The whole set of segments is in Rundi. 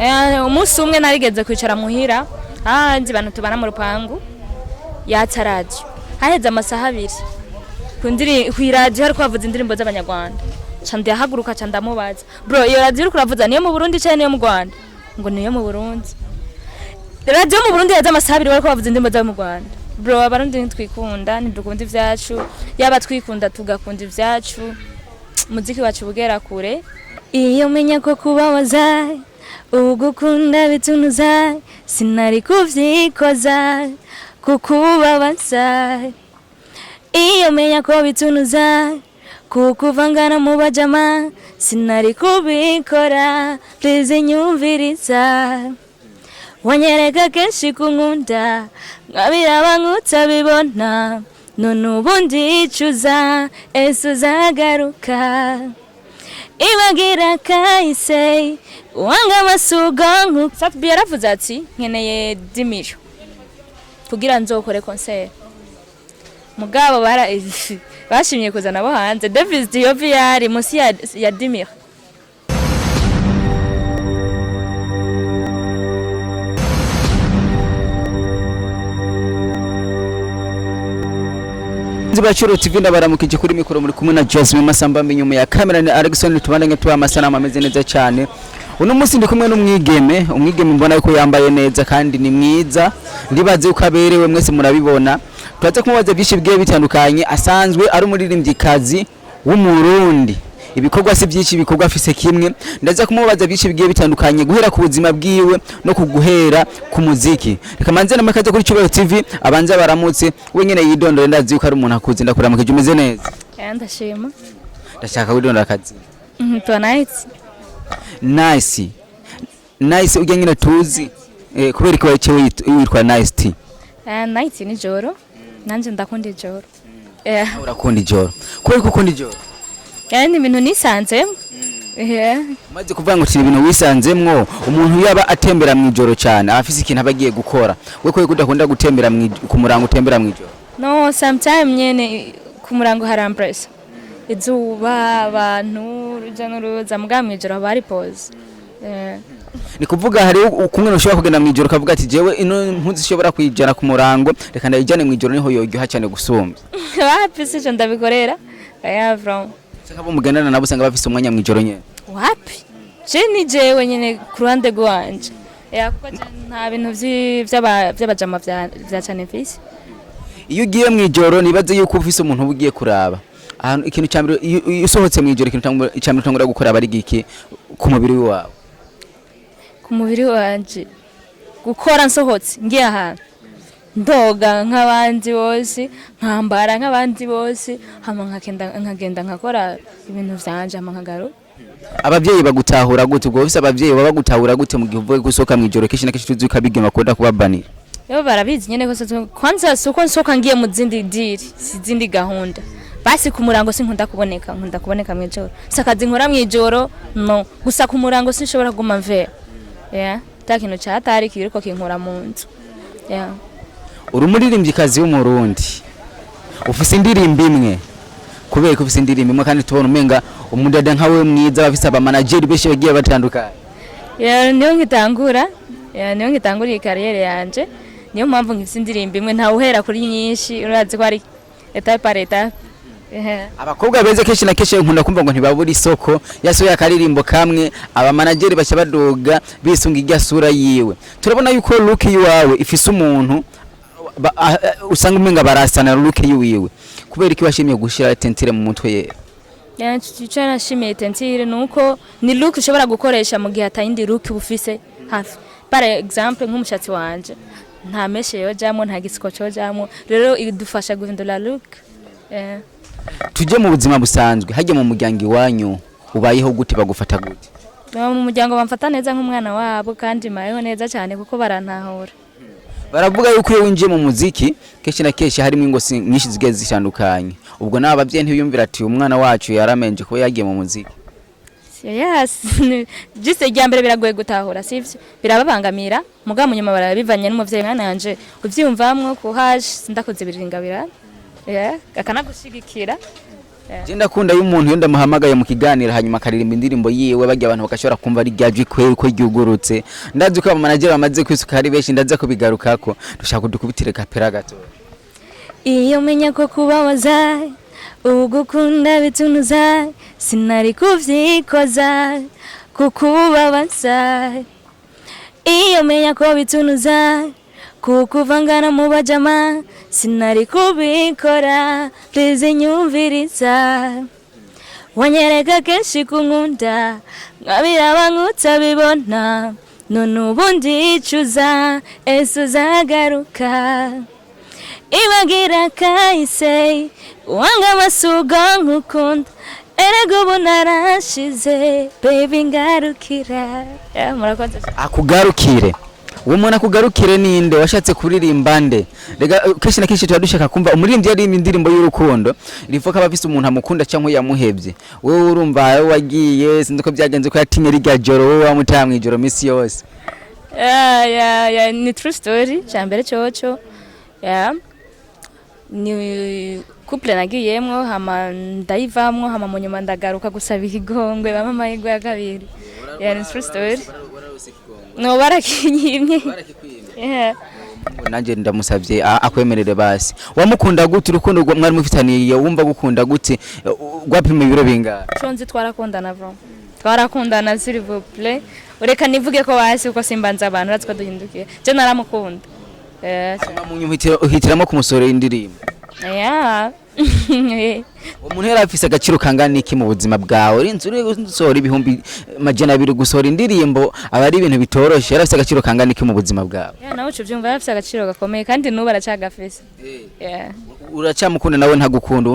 Umunsi umwe narigeze kwicara muhira, hanze abantu tubana mu rupangu, yatsa radio, haheze amasaha 2 kw'iradiyo hariko havuza indirimbo z'abanyarwanda. Ca ndahaguruka, ca ndamubaza: "Bro, iyo radiyo uriko uravuza niyo mu Burundi canke niyo mu Rwanda?" Ngo niyo mu Burundi. Radiyo mu Burundi yaza amasaha 2 bariko bavuza indirimbo zo mu Rwanda. Bro, Abarundi ntitwikunda, ntidukunda ivyacu. Yaba twikunda tugakunda ivyacu, muziki wacu bugera kure. Iyo menya ko kubabaza ugukunda bitunuza, sinari kuvyikoza kukubabaza. Iyo menya ko bitunuza kukuvangana mu bajama, sinari kubikora. Please nyumviriza. Wanyereka kenshi kunkunda, nkabiraba nkutabibona. None ubu ndicuza, ese uzagaruka? Ibagira kahise wanga amasugo. Sat-B yaravuze ati: "Nkeneye 10 millions kugira nzokore concert." Mugabo bara bashimye kuzana abo hanze. Davis D yari munsi ya 10 millions. Baciro TV, ndabaramukije. Kuri mikoro muri kumwe na Jasmine Masamba, inyuma ya kamera ni Alexon. Tubandanye tuba amasanamu ameze neza cyane. Uno munsi ndi kumwe n'umwigeme, umwigeme mbona yuko yambaye neza kandi ni mwiza, ndibaze uko aberewe, mwese murabibona. Turaza kumubaza byinshi bigiye bitandukanye. Asanzwe ari umuririmbyikazi w'Umurundi, ibikorwa si byinshi, ibikorwa afise kimwe. Ndaza kumubaza byinshi bigiye bitandukanye, guhera ku buzima bwiwe no kuguhera ku muziki. Reka manze namakaze kuri Cyubahiro TV, abanze baramutse, we nyene yidondore. Ndazi yuko ari umuntu akuze. Ndakuramukije, umeze neza? Ndashima. Ndashaka widondora akazi. Tuwa nice. Nice, nice, ujya nyine tuzi, kubera ko waciye witwa Nice T? Night ni joro, nanje ndakunda ijoro. Urakunda ijoro? Kubera ko ukunda ijoro? Ni ibintu nisanzemo. Umaze kuvuga ngo tiri ibintu wisanzemwo. Umuntu yaba atembera mu ijoro cyane aba afise ikintu aba agiye gukora. We kubera ko udakunda gutembera ku murango, utembera mu ijoro? No, sometime nyene ku murango hari ampresa, izuba, abantu, uruja n'uruza. Mugabo mw'ijoro haba hari pause. Ni kuvuga hari kumwe ushobora kugenda mu ijoro ukavuga ati: "Jewe ino mpuzu ishobora kuyijana ku murango, reka ndayijane mu ijoro, niho yoryoha cyane gusumba." Wapi, sico ndabikorera. Oya, from. Usanga abo mugendana nabo usanga bafise umwanya mu ijoro nyene? Wapi, je ni jewe nyene ku ruhande rwanje. Kuko je nta bintu vy'abajama vya cane mfise. Iyo ugiye mu ijoro, nibaze yuko ufise umuntu uba ugiye kuraba ahantu. Ikintu cya mbere, iyo usohotse mu ijoro, ikintu cya mbere utangura gukora aba ari giki ku mubiri wawe? Ku mubiri wanje gukora, nsohotse ngiye ahantu, ndoga nk'abandi bose, nkambara nk'abandi bose, hama nkagenda nkakora ibintu vyanje, hama nkagaruka. Abavyeyi bagutahura gute? Ubwo ufise abavyeyi baba bagutahura gute mu gihe uvuye gusohoka mu ijoro? Kenshi na kenshi tuzi yuko abigeme bakunda kubabanira. Yo, barabizi nyene ko kwanza si uko nsohoka ngiye mu zindi diri, si zindi gahunda. Basi ku murango sinkunda kuboneka, nkunda kuboneka mw'ijoro. Si akazi nkora mw'ijoro, no gusa ku murango sinshobora kuguma mvera, yeah, ta kintu catari kiriko kinkura mu nzu, yeah. Uri umuririmbyikazi w'Umurundi, ufise indirimbo imwe. Kubera ko ufise indirimbo imwe kandi tubona umenga umudada nkawe mwiza bafise abamanageri benshi bagiye batandukanye? Yeah, niyo nkitangura. Yeah, niyo nkitangura iyi carrière yanje, niyo mpamvu nkifise indirimbo imwe. Ntawe uhera kuri nyinshi, urazi ko ari étape par étape. Abakobwa beza kenshi na kenshi nkunda kumva ngo ntibabura isoko. Yasohoye akaririmbo kamwe, abamanageri baca badoga bisunga irya sura yiwe. Turabona yuko look yiwawe ifise umuntu usanga umenga barasana look yiwiwe. Kubera iki washimye gushira teinture mu mutwe yera? Yeah, ico nashimiye teinture ni uko ni look ushobora gukoresha mu gihe atayindi look uba ufise hafi. Par exemple, nk'umushatsi wanje nta mèche yojamwo, nta gisiko cojamwo, rero idufasha guhindura look. Yeah. Tujye mu buzima busanzwe. Hajya mu muryango iwanyu ubayeho gute? Bagufata gute? No, mu muryango bamfata neza nk'umwana wabo, kandi mbayeho neza cyane kuko barantahura. Baravuga yuko iyo winjiye mu muziki, kenshi na kenshi harimo ingosi nyinshi zigiye zitandukanye. Ubwo nawe ababyeyi ntibiyumvira ati: "Umwana wacu yaramenje kuba yagiye mu muziki"? Yes, juste irya mbere biragoye gutahura, sivyo? Birababangamira, mugabo mu nyuma barabivanye n'umuvyeyi: "Mwana yanje, uvyiyumvamwo, courage, sindakoze ibiringabira." Yeah, akanagushigikira. Yeah. Je ndakunda iyo umuntu iyo ndamuhamagaye mu kiganiro hanyuma akaririmba indirimbo yiwe, bajya abantu bagashobora kumva ari rya jwi kweri ko ryugurutse. Ndazi ko abamanageri bamaze kwisuka ari benshi, ndaza kubigarukako. Dushaka kudukubitire kapera gato. Iyo menya ko kubabaza ugukunda bitunuza, sinari kuvyikoza kukubabaza. Iyo menya ko bitunuza kukuvangana mu bajama, sinari kubikora. Please nyumviriza, wanyereka kenshi kunkunda, nkabiraba nkutabibona. None ubu ndicuza, ese uzagaruka? Ibagira kahise, wanga amasugo nkukunda. Erega ubu narashize, baby ngarukira. Yeah, murakoze. Akugarukire, uwo muntu akugarukire ninde? Washatse kuririmba nde? Rega kenshi na kenshi tuba dushaka kumva umuririmbyi yaririmba indirimbo y'urukundo, rivuga ko aba afise umuntu amukunda cyangwa yamuhevye. Wowe urumva aho wagiye, sinzi ko byagenze ko yatinye rirya joro, wowe wamutaha mw'ijoro misi yose. Yeah, ni true story. Cyambere coco, yeah, ni couple nagiyemwo, hama ndayivamwo, hama mu nyuma ndagaruka gusaba ikigongwe, bampa amahirwe ya kabiri. Yeah, ni true story. No barakinyimye. Yeah. Nanjye ndamusabye akwemerere basi. Wamukunda gute? Urukundo mwari mufitaniye, wumva gukunda gute? Rwapima ibiro bingahe? Conzi twarakundana bro, twarakundana, s'il vous plaît. Ureka nivuge ko basi uko simbanza abantu uratse ko duhindukiye, je naramukunda. Hanyuma mu nyuma uhitiramo kumusorera indirimbo. Yeah. Umuntu yari afise agaciro kangana iki mu buzima bwawe? Urinze uri gusohora 200,000 gusohora indirimbo, aba ari ibintu bitoroshe. Yari afise agaciro kangana iki mu buzima bwawe? Yeah, nawe uca uvyumva, yarafise agaciro gakomeye kandi n'ubu aracagafise. Yeah. Uracyamukunda, nawe ntagukunda?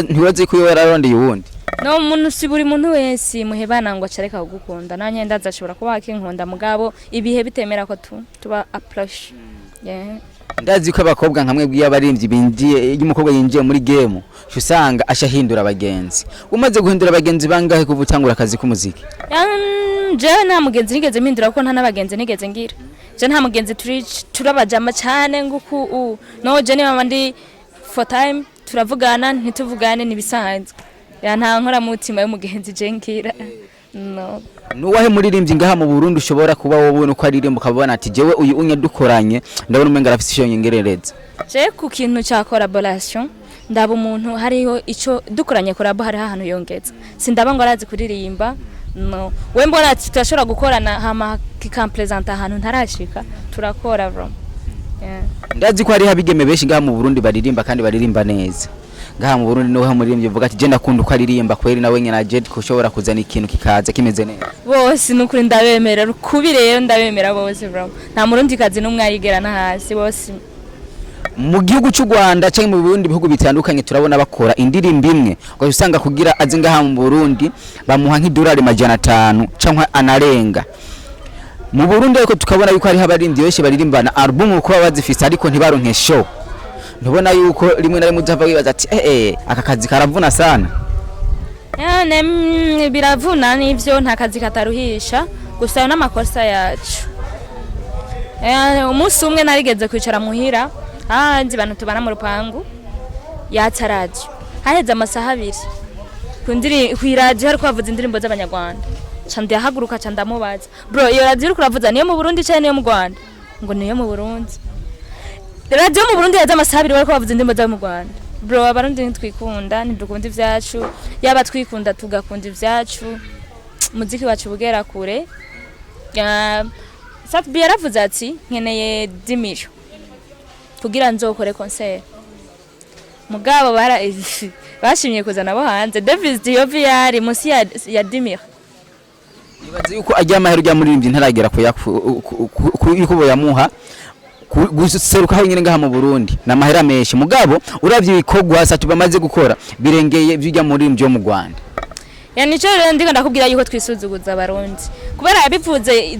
Ntiwazi ko iyo yararondeye uwundi? No muntu, si buri muntu wese muhebana ngo acareka kugukunda. Nanye ndaza ashobora kuba akinkunda, mugabo ibihe bitemera ko tuba approach. Yeah. Ndazi ko abakobwa nka mwebwe, iyo abaririmbyi binjiye, iyo umukobwa yinjiye muri game, uca usanga aca ahindura abagenzi. Umaze guhindura abagenzi bangahe kuva utangura akazi k'umuziki? Jewe nta mugenzi nigeze mpindura kuko nta n'abagenzi nigeze ngira. Je nta mugenzi, turi turabajama cyane nguku u no je niba ndi for time turavugana, ntituvugane nibisanzwe. Ya, nta nkora mutima y'umugenzi je ngira, no. Nuwahe muririmbyi ngaha mu Burundi ushobora kuba wowe ubona uko aririmba ukabona ati jewe uyu unye dukoranye ndabona umenga arafise ico nyongerereza? Je ku kintu cya collaboration, ndaba umuntu hariho ico dukoranye collabo, hariho ahantu yongeza. Sindaba ngo arazi kuririmba, no. We mbona ati turashobora gukorana hama kikampresenta ahantu ntarashika, turakora bro. Yeah. Ndazi ko hariho abigeme benshi ngaha mu Burundi baririmba kandi baririmba neza. Ngaha mu Burundi niho muririmbyi uvuga ati je ndakunda uko aririmba kweri, nawe nyene aje ushobora kuzana ikintu kikaza kimeze neza? Bose nukuri ndabemera kubi, rero ndabemera bose bro. Nta murundi kazi n'umwe arigera na hasi, bose. Mu gihugu cy'u Rwanda cyangwa mu bindi bihugu bitandukanye turabona bakora indirimbo imwe, ugaca usanga kugira aze ngaha mu Burundi bamuha nk'idolari 500 cyangwa anarenga. Mu Burundi ariko tukabona yuko hariho abaririmbyi benshi baririmbana album kuba bazifise ariko ntibaronke show. Ntubona yuko rimwe na rimwe uzava wibaza ati eh eh, aka kazi karavuna sana? Yani, biravuna nivyo, nta kazi kataruhisha, gusa ayo n'amakosa yacu. Umunsi umwe narigeze kwicara muhira, hanze abantu tubana mu rupangu yatsa radio, haheze amasaha 2 kw'iradiyo hariko havuza indirimbo z'abanyarwanda. Ca ndahaguruka, ca ndamubaza: "Bro, iyo radiyo uriko uravuza niyo mu Burundi canke niyo mu Rwanda?" Ngo niyo mu Burundi. Radiyo mu Burundi yaza amasaha 2 bariko bavuza indirimbo zo mu Rwanda. Bro, abarundi ntitwikunda, ntidukunda ivyacu. Yaba twikunda tugakunda ivyacu, umuziki wacu bugera kure. Sat-B yaravuze ati nkeneye 10 million kugira nzokore concert, mugabo bara bashimye kuzana abo hanze. Davis D yari munsi ya 10 million. Nibaze yuko ajya amahera ujya muririmbyi ntaragera yuko boyamuha guseruka aho nyine ngaha mu Burundi ni amahera menshi, mugabo uravye ibikorwa Sat-B bamaze gukora birengeye ivy'ujya muririmbyi wo mu Rwanda. Ya, nico rero ndiko ndakubwira yuko twisuzuguza abarundi, kubera yabivuze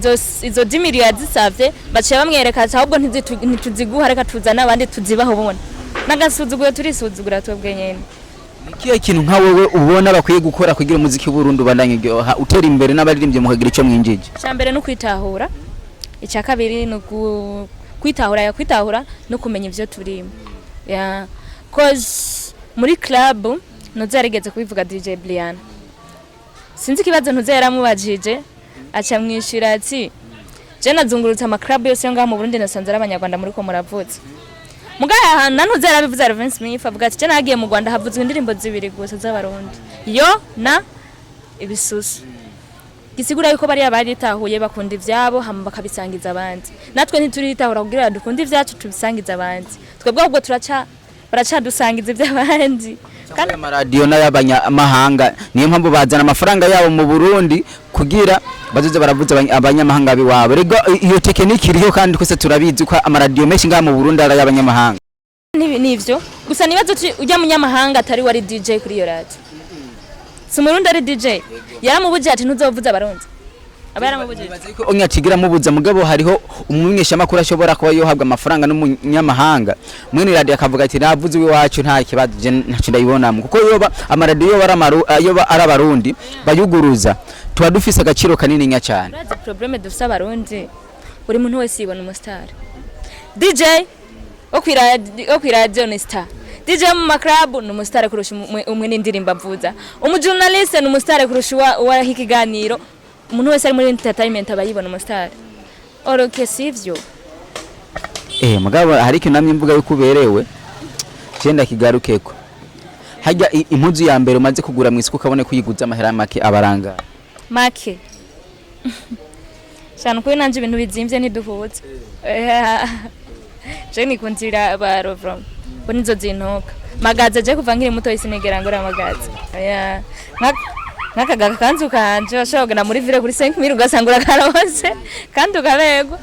izo 10 million yazisavye, baciye bamwereka ati ahubwo ntituziguha, reka tuzane abandi tuzibaho. Ubona n'agasuzuguro, turisuzugura twebwe nyene. Ni ikihe kintu nka wewe ubona bakwiye gukora kugira umuziki w'Uburundi ubandanye uryoha, utera imbere, n'abaririmbyi mukagira ico mwinjije? Icya mbere ni ukwitahura, icya kabiri ni kwitahura, ya kwitahura no kumenya ivyo turimo. Ya, cause muri club Ntuze yarigeze kubivuga DJ Brian, sinzi ikibazo ntuze yaramubajije, aca mwishura ati: "Je nazungurutse ama club yose yo ngaha mu Burundi, nasanze ari abanyarwanda muri ko muravutse." Mugaya ahantu na ntuze yarabivuze, Alvin Smith avuga ati: "Je nagiye mu Rwanda, havuzwe indirimbo zibiri gusa z'abarundi, yo na ibisusu." Gisigura yuko bariya baritahuye, bakunda ivyabo, hama bakabisangiza abandi. Natwe ntituritahura kugira dukunde ivyacu tubisangiza abandi. Twebwe ahubwo turaca baracadusangiza ivy'abandi. Kandi amaradiyo n'ay'abanyamahanga, niyo mpamvu bazana amafaranga yabo mu Burundi kugira bazoze baravuza abanyamahanga biwabo. Rego iyo technique iriho, kandi twese turabizi ko amaradiyo menshi ngaha mu Burundi ari ay'abanyamahanga. Nivyo gusa nibazo uti ujya munyamahanga atari wari DJ kuri iyo radio, si umurundi ari DJ, yaramubujije ati: "Ntuzovuza abarundi." Aba yaramubujije. Nibaza yuko onye atigira mubuza, mugabo hariho umumenyeshamakuru ashobora kuba yohabwa amafaranga n'umunyamahanga, mwene radio akavuga ati: "Navuze iwacu, nta kibazo, je ntacyo ndayibonamo." Kuko yoba amaradiyo yoba ari yoba ari abarundi bayuguruza, tuba dufise agaciro kanini nya cyane. Urazi problème dufise abarundi? Buri muntu wese yibona umustar. DJ wo kw'iradiyo ni star, DJ wo mu ma club ni umustar kurusha umwe n'indirimbo avuza, umujournaliste ni umustar kurusha uwaha ikiganiro. Umuntu wese ari muri entertainment aba yibona umustar, oroke sivyo? Mugabo hari ikintu namye mvuga yuko uberewe, je ndakigarukeko. Harya impuzu ya mbere umaze kugura mu isoko ukabone kuyiguza amahera make abaranga? Make cyane, ukuri nanje ibintu bizimvye ntiduhuza. Je nikundira ba rovrom bo, nizo zintoka magaza. Je kuva nkiri muto sinigera ngura magaza. Oya, nk'akaga kanzu kanje washobora kugenda muri ville kuri 5000 ugasanga urakaronse kandi ukaberwa.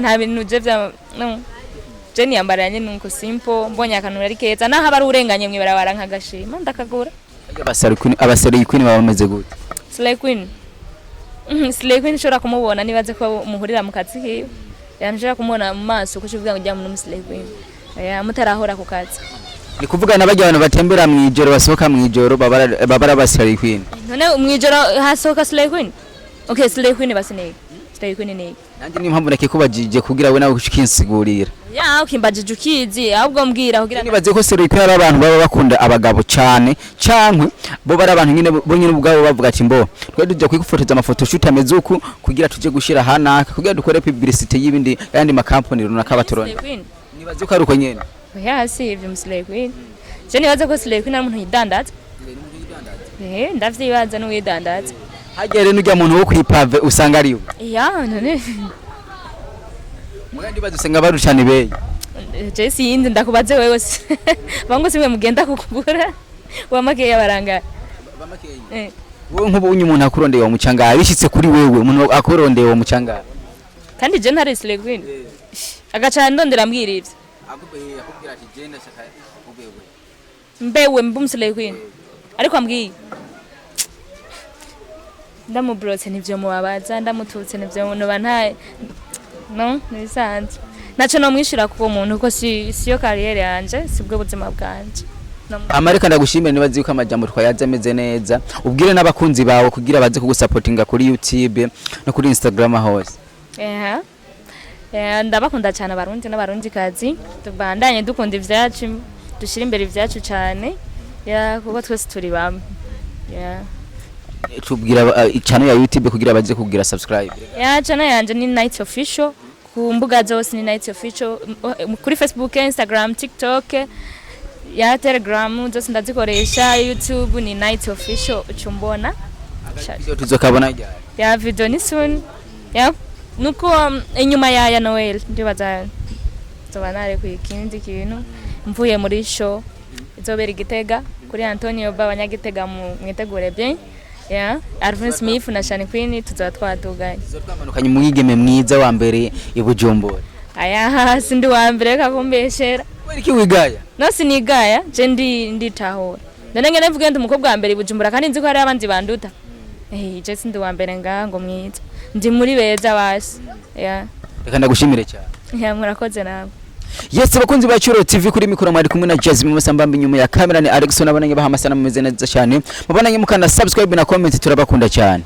Nta bintu je vya no je niyambarira nyene nuko simple. Mbonye akantu ari keza, naho aba ari urenganye mw'ibarabara, nkagashima ndakagura. Abaseruye queen baba bameze gute? Slay Queen. Slay Queen ushobora kumubona, nibaze ko muhurira mu kazi kiwe. Yani ushobora kumubona mu maso kuko uvuga ngo ujya muri Slay Queen. Ya mutarahora ku kazi. Ni kuvuga n'abajya abantu batembera mw'ijoro, basohoka mw'ijoro, baba ari abaseruye queen? None mwijoro hasohoka Slay Queen? Okay, Slay Queen basi ni Slay Queen ni Nanjye niyo mpamvu nakikubajije kugira we nawe ukinsigurira. Ya ukimbajije ukizi, ahubwo mbwira kugira Nibaze ko Slay Queen ari abantu baba bakunda abagabo cyane, cankwe bo bari abantu nyine bo nyine ubwabo bavuga ati: "Mbo twe tujya kwifotoza amafoto shoot ameze uku kugira tuje gushira hanaka, kugira dukore publicity y'ibindi yandi makampani runaka baturone." Slay Queen. Nibaze ko ari uko nyene. Oya, si ivyo. Slay Queen. Je nibaze ko Slay Queen ari umuntu yidandaza. Ndavyibaza n'uwidandaza. Harya rero n'urya muntu wo kwipave usanga ari we? Ya none. Muga ndibaza usanga barucana ibeye. Je siyindi, ndakubaze wewe se. Bangu simwe mugenda kukugura wamakeya baranga. Wowe nk'ubu unye umuntu akurondeye wa mucanga, bishitse kuri wewe umuntu akurondeye wa mucanga? Kandi je ntari Slay Queen, agaca ndondera mbwira ivyo. Akubwira ati: "Je ndashaka ubewe." Mbewe mbe Slay Queen, ariko ambwiye ndamubrotse nivyo mubabaza, ndamututse nivyo noba nta no nibisanzwe, naco nomwishura kuwo muntu kuko si siyo carrière yanje, sibwo buzima bwanje. Amareka ndagushimire, niba yuko amajambo twayaze ameze neza. Ubwire n'abakunzi bawe kugira baze kugusapotinga kuri YouTube no kuri Instagram hose. Eha. Ndabakunda cyane abarundi n'abarundikazi, tubandanye dukunda ivyacu, dushira imbere ivyacu cyane, ya kuko twese turi bamwe, ya. Tubwira channel ya YouTube kugira baze kugira subscribe. Ya channel yanje ni Night Official, ku mbuga zose ni Night Official, kuri Facebook, Instagram, TikTok, ya Telegram zose ndazikoresha. YouTube ni Night Official, ucumbona. Video tuzokabona ryari? Ya video ni soon, ya nuko inyuma ya Noel ndibaza nzoba narekuye ikindi kintu mvuye muri show izobera igitega kuri Antonio ba abanyagitega mwitegure bien. Ya Alvin Smith na Shani Queen tuzaba twaduganye. Twamanukanye umwigeme mwiza wa mbere i Bujumbura. Aya sindi wa mbere, reka kumbeshera. Kubera iki wigaya? No sinigaya, je ndi nditahura none ngene mvuge ndi umukobwa wa mbere i Bujumbura kandi nzi ko hari abandi banduta. Je sindi wa mbere ngaha ngo mwiza, ndi muri beza basi, ya. Reka ndagushimire cyane. Ya murakoze nawe. Yes, bakunzi ba Cyuro TV, kuri mikoro mwari kumwe na Jasmine Musambambi, nyuma ya kamera ni Alexon. Abonanye baha amasana mumeze neza cyane, mubonanye mukanda subscribe na comment. Turabakunda cyane.